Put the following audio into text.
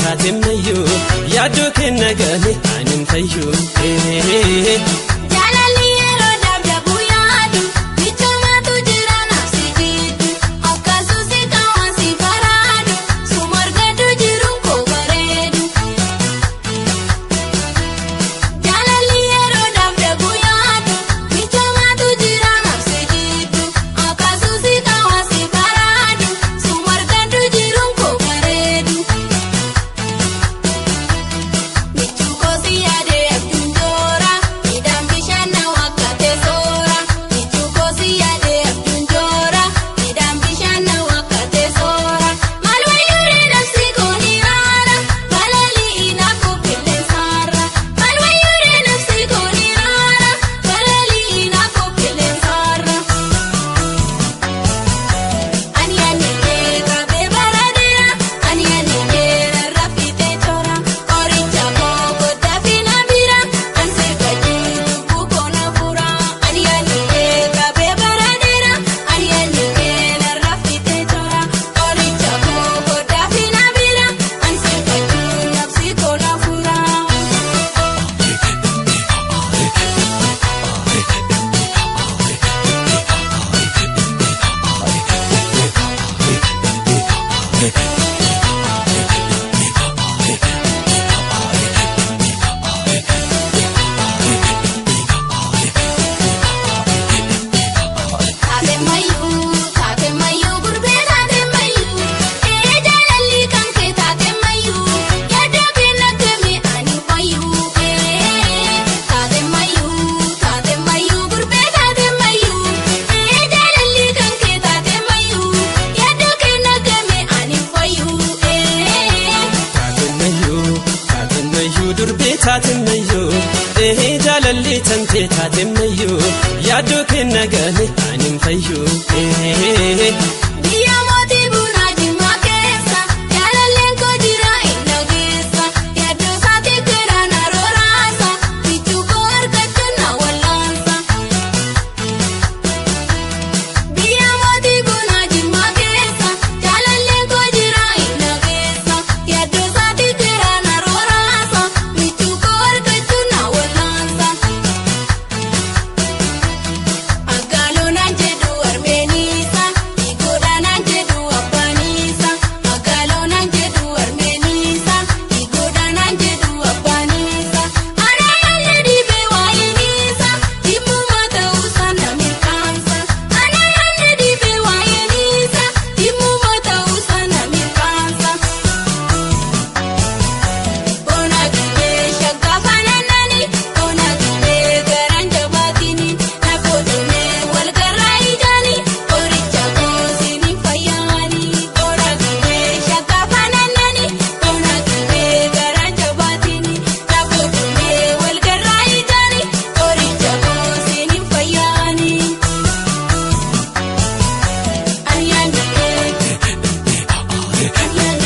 Taatemmayyuu yaaddoo kenna gale ani fayyuu. Jaalalli yeroo dabdabuu yaadu michoomatu jira nafsi jiddu akkasumas kaawwansi baraadu sumargadu jiruun koo bareedu. Jaalalli yeroo dabdabuu yaadu michoomatu jira nafsi jiddu akkasumas kaawwansi baraadu sumargadu jiruun koo bareedu. Michuukosi yaadee abjuun midhaan bishaan na wakkate soora. Michuukosi yaadee abjuun midhaan bishaan na wakkate soora. Malwayyuuree nafsi kooni raara balalii inaaf qilleensaarra. Malwayyuuree nafsi kooni raara balalii inaaf qilleensaarra. Ani ani qabee baradeera ani ani rafite toora qoricha koo dafina bira ansi gajiitu bukoona fura. Ani ani qabee baradeera ani ani rafite toora qoricha koo dafina bira ansi gajiitu nafsi koona fura. Taatemmayyuu taatemmayyuu gurbee taatemmayyuu ee jaalalli kan kee taatemmayyuu yaadda kenna kemi ani fayyuu ee taatemmayyuu taatemmayyuu gurbee taatemmayyuu ee jaalalli kan kee taatemmayyuu yaadda kenna kemi ani fayyuu ee. Taatemmayyuu taatemmayyuu durbee taatemmayyuu jaalalli tantee taatemmayyuu yaaddoo kenna gale ani fayyuu. Biyya mootii bunaa jimmaa keessa jaalalleen koo jira hin dhageessa yaaddoo isaatii keera na rooraasa michuu koo argachuun na wallaansa. Biyya mootii bunaa jimmaa keessa jaalalleen koo jira hin dhageessa yaaddoo isaatii keera na rooraasa michuu koo argachuun na wallaansa. Aggaaloonaan jedhu armeeniisa Igoodhaanaan jedhu abbaaniisa Aggaaloonaan jedhu armeeniisa Igoodhaanaan jedhu abbaaniisa Anayaallee dhibee waayeniisa Dhimmumaa ta'uusaa na mirkaansa Anayaallee dhibee waayeniisa Dhimmumaa ta'uusaa na mirkaansa. Bona gibee shaggaa faanaanani bona gibee garaan jabaatini nafootame walgarraa ijaani qoricha koosini fayyaani. Bona gibee shaggaa faanaanani bona gibee garaan jabaatini nafootame walgarraa ijaani qoricha koosini fayyaani. Ani ani ani ani ani.